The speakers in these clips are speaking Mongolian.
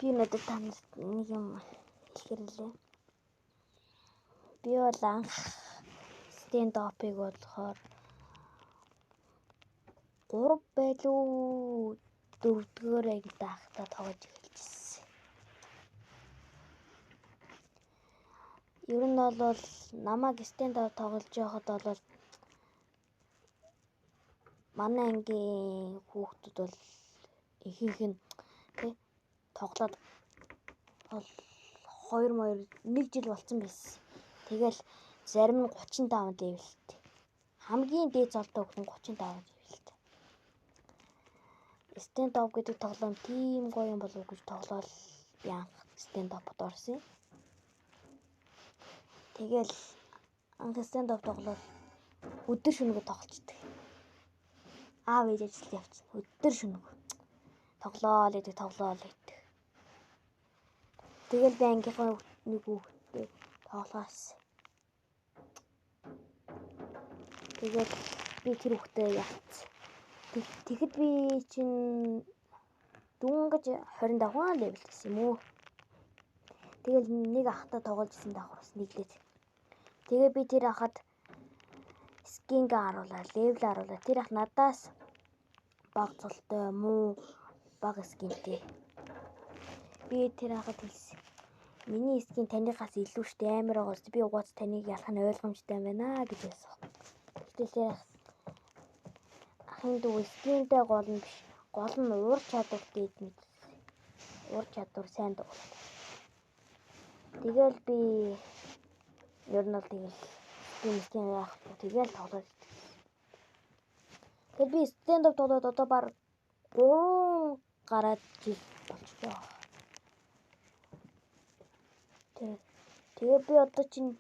Би өнөөдөр та нарт нэг юм хэлэхэр лээ. Би бол анх Standoff-ыг болохоор 3 байлуу 4-р ангид байхдаа тоглож эхэлжсэн. Ер нь бол намайг Standoff тоглож байхад бол манай ангийн хүүхдүүд бол ихэнх нь тий тоглоод бол 2 1 жил болцсон байсан. Тэгэл зарим нь 35 level тэй. Хамгийн дээд золтой хүүхэд нь 35 level тэй. Standoff гэдэг тоглоом тийм гоё юм болов уу гэж тоглоал би анх Standoff-д орсон юм. Тэгэл анх Standoff тоглоод өдөр шөнөгөө тоглолцдог. Аав ээж ажилд явчихна. Өдөр шөнөгөө тоглоол гэдэг тоглоол гэдэг. Тэгэл би ангийнхаа нэг хүүхэдтэй тоглоос. Тэгээд би тэр хүүхдээ ялцсан. Тэгэхэд би чинь дөнгөж 25 level гэсэн юм уу. Тэгэл нэг ахтай тоглож исэн давхар бас нийлээд. Тэгээ би тэр ахад skin гээ харуулаад, level харуулаад тэр ах надаас баг цолтой муу баг skin тэй. Би тэр ахад хэлсэн. Миний skin таныхаас илүү штэ амар байгаас би угаац таныг ялах нь ойлгомжтой юм байна гэж хэлсэн. Гэтэл тэр ах ахын дүү skin тэй гол нь биш. Гол нь уур чадвартай эд мэд. Уур чадвар сайн дуурай. Тэгэл би ер нь бол тэгэл skin яах вэ? Тэгэл тоглоод идэх. Тэгэл би Standoff тоглоод одоо баг 3 гараад жил болчихлоо. Тэгээ би одоо чинь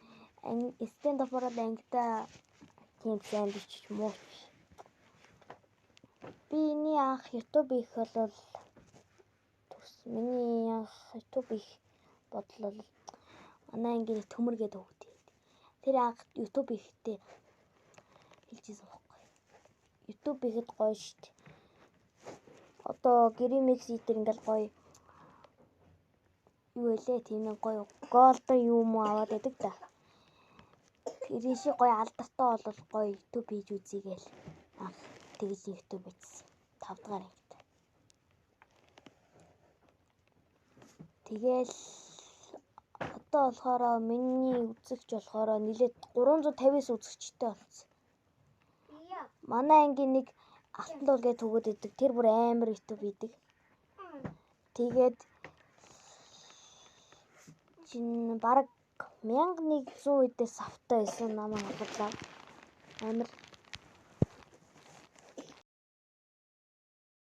Standoff-оор ангидаа тийм сайн биш ч муу биш. Биний анх YouTube хийх бол төрсөн. Миний анх YouTube хийх бодол бол манай ангийн төмөр гэдэг хүүхэд. Тэр анх YouTube хийхдээ хэлжсэн байхгүй. YouTube хийхэд гоё шүү дээ. Одоо Grimix дээр ингээл гоё юу вэ тийм нэг гоё голдон юм уу аваад байдаг да. Тэр шиг гоё алдартай бол гоё YouTube хийж үзье гээл анх тэгж YouTube хийсэн. 5 дугаар ангид. Тэгэл одоо болохоор миний үзэгч болохоор нилээд 359 үзэгчтэй болсон. Манай ангийн нэг алтан дуул гэж түгээд идэг. Тэр бүр амар YouTube хийдэг. Тэгээд чинь бараг 1100 үдээс автай байсан намайг хавлаа. Амар